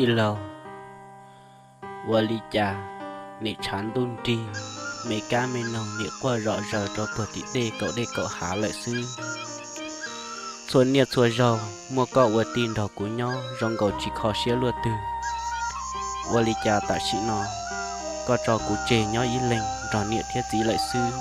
Tij laug, ua li cas nim tshav ntuj nrig, me kab me noog nim quaj zom zaws rau puag tim dej kaum dej kaum hav lawm xwb. Txhua niaj txhua zaug muaj koj ua tij nrog kuv nyob zoo nkaus tsis kho siab luaj twg. Ua li cas tam sim no koj tso kuv tseg nyob ib leeg nrog niam thiab txiv lawm xwb?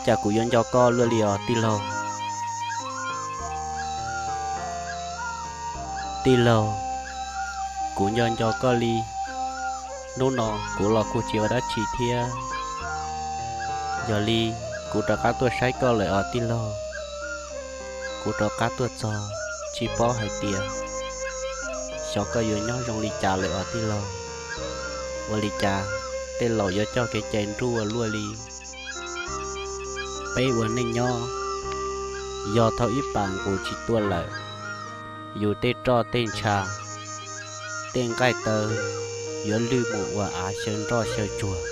Cas kuv yuav nco koj luaj li os tij laug? Tij laug, kuv nco nco koj li. Hnub no kuv los kuj tsis ua dab tsi thiab. Yog li kuv rov qab tuaj saib koj lawm os tij laug. Kuv rov qab tuaj txog tsis paub hais tias xyov koj yuav nyob zoo li cas lawm os tij laug. Ua li cas tej laus yuav coj kev cai nruj ua luaj li. Peb ua neej nyob, yog thaum ib pas nqus tsis tuaj lawm, yus tej roj tej ntsha, tej nqaij tawv yuav lwj mus ua av xyaw nroj xyaw tsuag,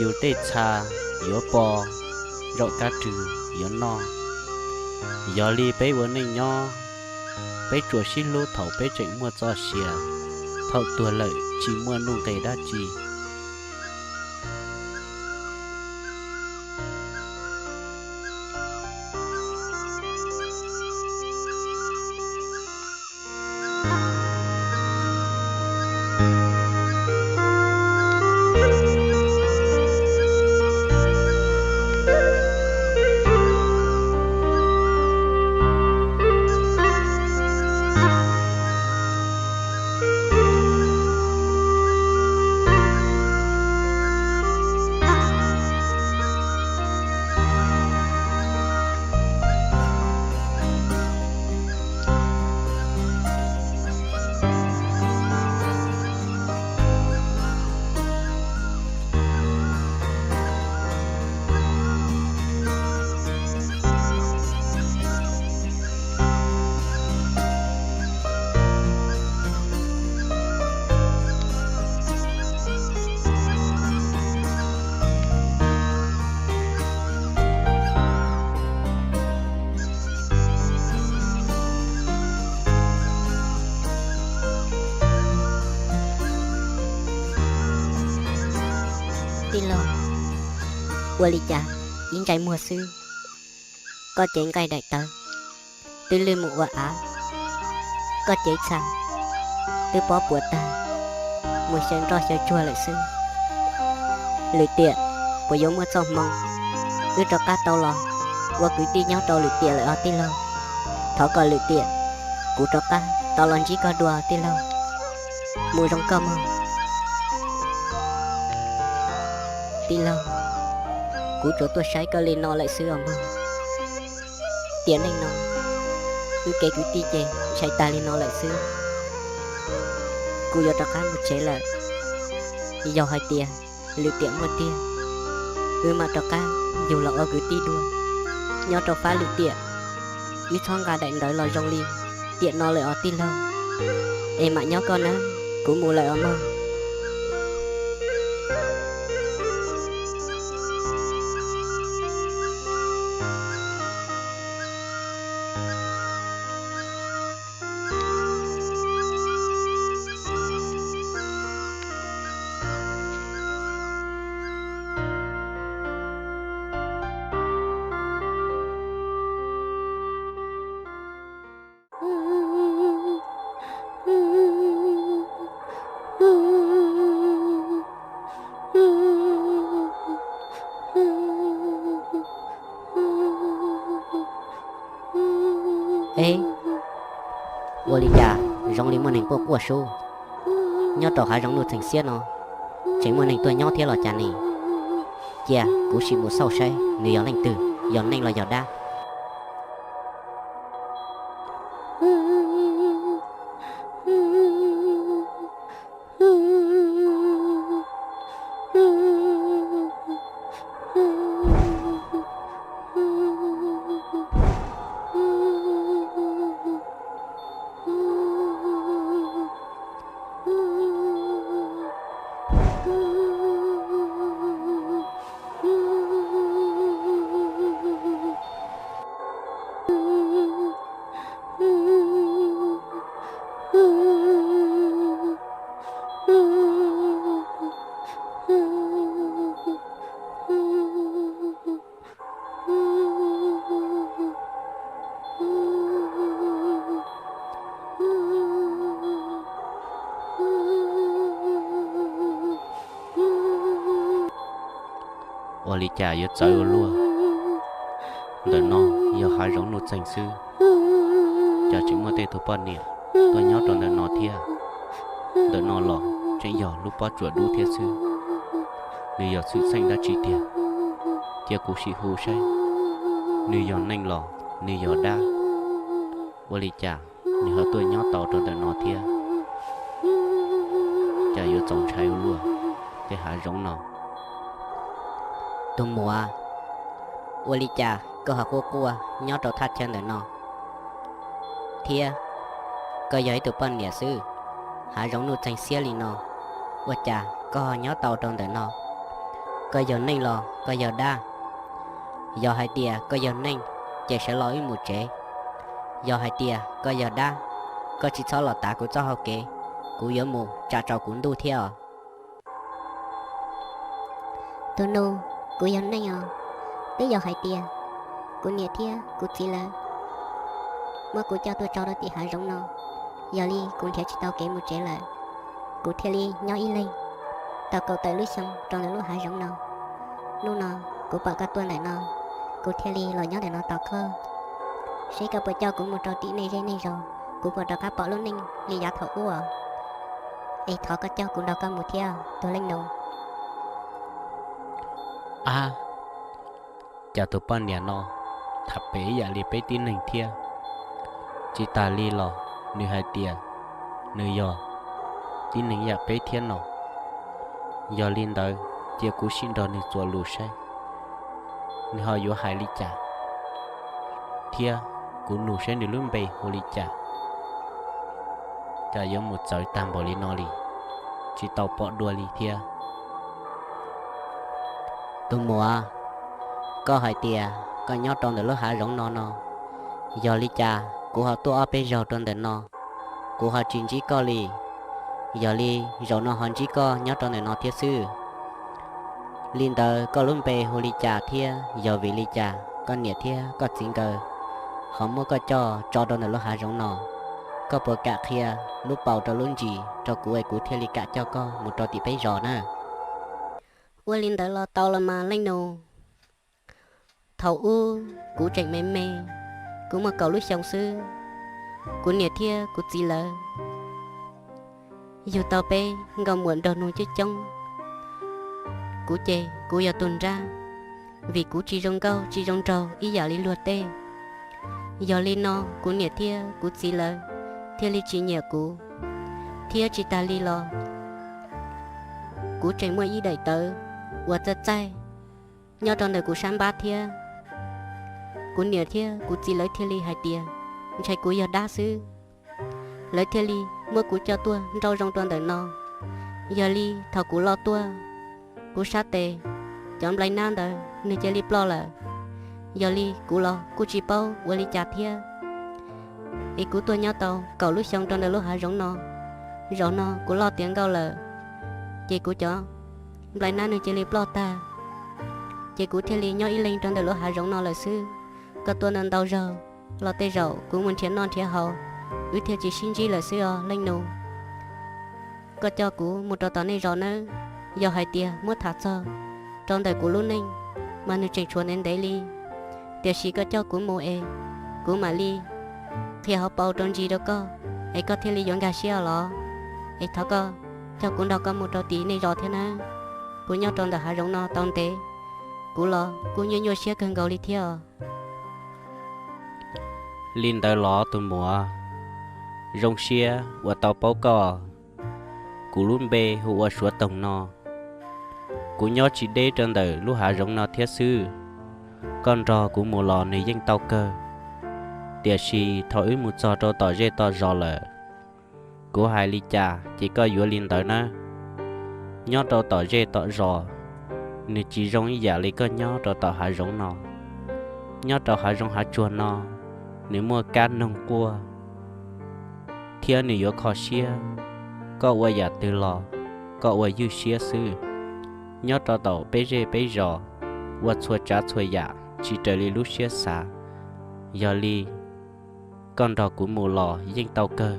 yus tej txha yuav po, zaum kab rwg yuav noj. Yog li peb ua neej nyob, peb tsuas sib hlub thaum peb tseem muaj txoj sia, thaum tuag lawm tsis muaj nuj nqis dab tsi. Tij laug, ua li cas ib ntsais muag xwb, koj cev nqaij daim tawv twb lwj mus ua av, koj cev txha twb pob puas tag, mus xyaw nroj xyaw tsuag lawm xwb. Lwm tiam puas yuav muaj txoj hmoo wb rov qab tau los ua kwv tij nyob rau lwm tiam lawm os tij laug? Thov kom lwm tiam kuv rov qab tau los ntsib koj dua tij laug. Mus zoo koj mog. Tij laug, kuv tsuas tuaj saib koj li no lawm xwb os mog. Tiam neej no wb kev kwv tij ces ntshai tas li no lawm xwb. Kuv yuav rov qab mus tsev lawm. Yog hais tias lwm tiam muaj tiag, wb mam rov qab yug los ua kwv tij dua nyob rau fab lwm tiam. Wb txhob nqa daim ntawv los zoo li tiam no lawm os tij laug, es mam nyob koj nawb, kuv mus lawm os mog. Ua li cas zoo li muaj neeg quaj quaj sub? Nyob rau hav zoov nuj txeeg xiab no tseem muaj neeg tuaj nyob thiab los cas ne? Cia kuv sim mus xauj saib nws yog leej twg, yog neeg los yog dab. Ua li cas yuav txawv ua luaj? Ntawm no yog hav zoov nuj txeeg xwb, cas tseem muaj tej tug poj niam tuaj nyob rau ntawm no thiab? Ntawm no los tseem yog lub pob tsuas dub thiab xwb. Nws yog xwm txheej dab tsi tiag? Cia kuv sim hu saib, nws yog neeg los nws yog dab? Ua li cas nws ho tuaj nyob tau rau ntawm no thiab? Cas yuav txaus ntshai ua luaj tej hav zoov no. Tus muam, ua li cas koj ho quaj quaj nyob rau thaj chaw ntawm no thiab? Koj yog ib tug poj niam xwb, hav zoov nuj txeeg xiab li no, ua cas koj ho nyob tau rau ntawm no? Koj yog neeg los koj yog dab? Yog hais tias koj yog neeg, ces sawv los wb mus tsev. Yog hais tias koj yog dab, koj tsis txhob los tav kuv txoj hau kev, kuv yuav mus tsa tsau kuv ntuj thiab os. Tus nus, kuv yog neeg os. Twb yog hais tias kuv niam thiab kuv txiv lawv muab kuv coj tuaj tso rau tim hav zoov no, yog li kuv nrhiav tsis tau kev mus tsev lawm, kuv thiaj li nyob ib leeg tau kaum tawm lub xyoo rau ntawm lub hav zoov no. Hnub no kuv pom koj tuaj ntawm no, kuv thiaj li los nyob ntawm no tos koj, seb koj puas coj kuv mus rau tim nej zej nej zos, kuv puas rov qab pom lub neej li yav thaum ub. Es thov koj coj kuv nrog koj mus thiab tus leej nus. Ab, cas tus poj niam no tham pem ib yam li peb tib neeg thiab. Tsis tas li los nws hais tias nws yog tib neeg ib yam peb thiab no. Yog li ntawd cia kuv sim nrog nws txuas lus saib nws ho yuav hais li cas, thiab kuv nug saib nws lub npe hu li cas. Cas yuav mus txawv tag npaum li no li, tsis tau pom dua li thiab. Tus muam, koj hais tias koj nyob rau ntawm lub hav zoov no no, yog li cas kuv ho tuaj ob peb zaug rau ntawm no, kuv ho tsis ntsib koj li. Yog li zaum no ho ntsib koj nyob rau ntawm no thiab xwb. Li ntawd koj lub npe hu li cas thiab yog vim li cas koj niam thiab koj txiv nkawd ho muab koj coj tso rau ntawm lub hav zoov no? Koj puas kam qhia lub paus rau lub ntsis rau kuv es kuv thiaj li kam coj koj mus rau tim peb zos na? Ua li ntawd los tau los mas leej nus. Thaum ub kuv tseem me me, kuv muaj kaum lub xyoo xwb, kuv niam thiab kuv txiv lawv yug tau peb nkauj muam nraug nus coob coob. Kuv ces kuv yog tus nrab, vim kuv tsis zoo nkauj tsis zoo nraug ib yam li luag tej. Yog li no kuv niam thiab kuv txiv lawv thiaj li tsis nyiam kuv, thiab tsis tas li los kuv tseem muaj ib daim tawv uas txaij txaij nyob rau ntawm kuv sab npab thiab. Kuv niam thiab kuv txiv lawv thiaj li hais tias ntshai kuv yog dab xwb, lawv thiaj li muab kuv coj tuaj nrauj zoo rau ntawm no. Yog li thaum kuv loj tuaj, kuv sab tes cov nplai nab ntawd nws cia li ploj lawm. Yog li kuv los kuj tsis paub ua li cas thiab, es kuv tuaj nyob tau kaum lub xyoo rau ntawm lub hav zoov no. Zaum no kuv loj tiav nkauj lawm, ces kuv cov nplai nab nws cia li ploj tag, ces kuv thiaj li nyob ib leeg rau ntawm lub hav zoov no lawm xwb. Koj tuaj ntau ntau zaug los tej zaum kuv mus nrhiav noj nrhiav haus, wb thiaj tsis sib ntsib lawm xwb os leej nus. Koj coj kuv mus rau tom nej zos nawb. Yog hais tias muab tham txog rau ntawm kuv lub neej, mas nws tseem tshuav ntev ntev li. Tiam sis koj coj kuv mus es kuv mam li qhia hauv paus rau ntsis rau koj, es koj thiaj li yuav nkag siab los. Es thov koj coj kuv nrog koj mus rau tim nej zos thiab nawb. Kuv nyob rau ntawm hav zoov no tau ntev, kuv los kuj nyuaj nyuaj siab kawg nkaus li thiab os. Li ntawd los tus muam, zoo siab uas tau paub koj. Kuv lub npe hu ua Suav Toog no. Kuv nyob tsis deb rau ntawm lub hav zoov no thiab xwb. Koj nrog kuv mus los nws yeej tau kawg, tiam sis thaum wb mus txog rau tom zej tom zos lawm, kuv hais li cas ces koj yuav li ntawd nawb. Nyob rau tom zej tom zos, nws tsis zoo ib yam li koj nyob rau tom hav zoov no. Nyob rau hav zoov hav tsuag no, nws muaj kab noog quaj, thiab nws yuav kho siab koj ua yam twg los koj ua ywj siab xwb. Nyob rau tom peb zej peb zos, ua txhua tsav txhua yam tsis raws li lub siab xav. Yog li koj nrog kuv mus los yeej tau kawg,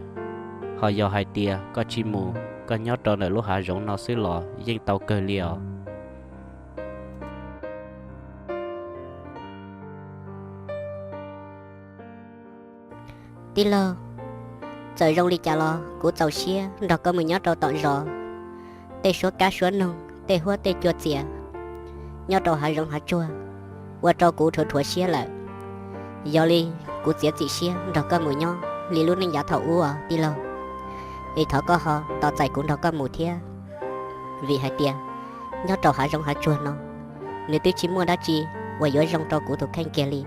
ho yog hais tias koj tsis mus, koj nyob rau ntawm lub hav zoov no xwb los yeej tau kawg li os. Tij laug, txawm zoo li cas los kuv txaus siab nrog koj mus nyob rau tom zos. Tej suab kab suab noog, tej huab tej cua txias nyob rau hav zoov hav tsuag ua rau kuv rhuav rhuav siab lawm. Yog li kuv txiav txim siab nrog koj mus nyob li lub neej yav thaum ub os tij laug. Es thov koj ho tos txais kuv nrog koj mus thiab. Vim hais tias nyob rau hav zoov hav tsuag no, nws twb tsis muaj dab tsi uas yuav zoo rau kuv tus kheej kiag li.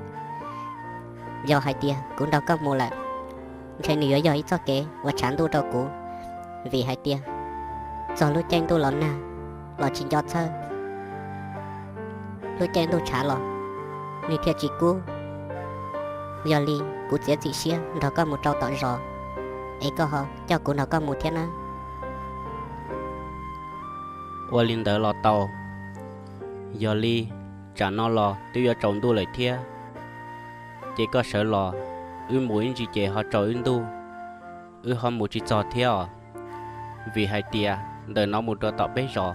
Yog hais tias kuv nrog koj mus lawm, ntshe nws yuav yog ib txoj kev uas tshav ntuj rau kuv. Vim hais tias txog lub caij ntuj los nag los tsis nco txhawj, lub caij ntuj tshav los nws thiaj tsis kub. Yog li kuv txiav txim siab nrog koj mus rau tom zos, es koj ho coj kuv nrog koj mus thiab nawb. Ua li ntawd los tau. Yog li tsam no los twb yuav tsaus ntuj lawm thiab, ces koj sawv los, wb mus ib ntsis ces ho tsaus wb ntuj, wb ho mus tsis txog thiab os. Vim hais tias ntawm no mus rau tom peb zos,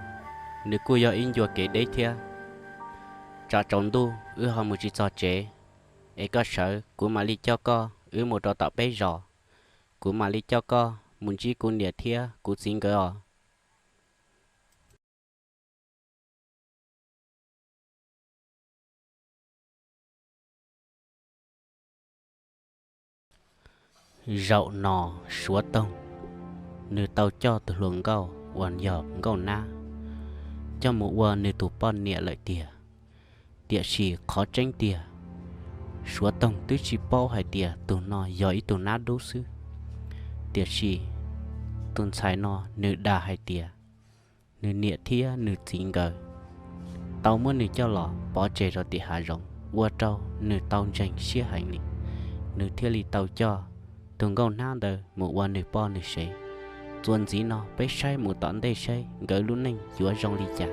nws kuj yog ib ncua kev deb thiab. Tsam tsaus ntuj wb ho mus tsis txog tsev, es koj sawv kuv mam li coj koj wb mus rau tom peb zos, kuv mam li coj koj mus ntsib kuv niam thiab kuv txiv nkawd os. Zaum no Suav Toog nws tau coj tus hluas nkauj uas yog Nkauj Nab coj mus ua nws tus poj niam lawm tiag. Tiam sis qhov tseeb tiag, Suav Toog twb tsis paub hais tias tus no yog ib tug nab dub xwb. Tiam sis tus ntxhais no nws dag hais tias nws niam thiab nws txiv nkawd tau muab nws coj los pov tseg rau tim hav zoov, ua rau nws tau ntseeg siab heev li. Nws thiaj li tau coj tus Nkauj Nab ntawd mus ua nws poj nws sev. Txuas ntxiv no peb saib mus tom ntej saib nkawd lub neej yuav zoo li cas.